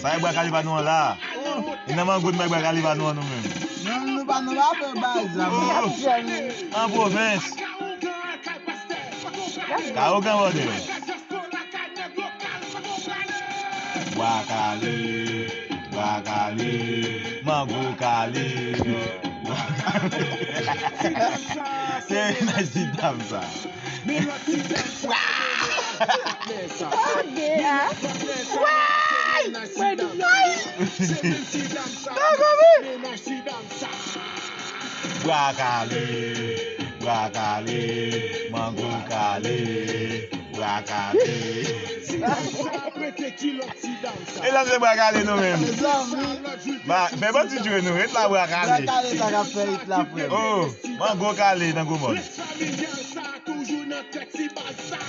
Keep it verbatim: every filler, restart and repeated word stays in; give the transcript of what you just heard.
Sa e bwa kale pa nou an la. E nan mango nou bay bwa kale pa nou an nou menm. Non, nou pa nou pa fè bay zam. An pwovens. Ka ougan bòdè. Bwa kale, bwa kale, mango kale. Bwa kale. Se menaj ti dam sa. Ode a. Way! Mwen di mwen. Bwa kale, bwa kale, mango kale, bwa kale. E la se bwa kale nou menm. Ba, fè bon ti jwe nou, ret la bwa kale. Bwa kale sa k ap fè it la frè m. Oh, mango kale nan gwo mòn. Familyal sa toujou nan tèt ti baz sa.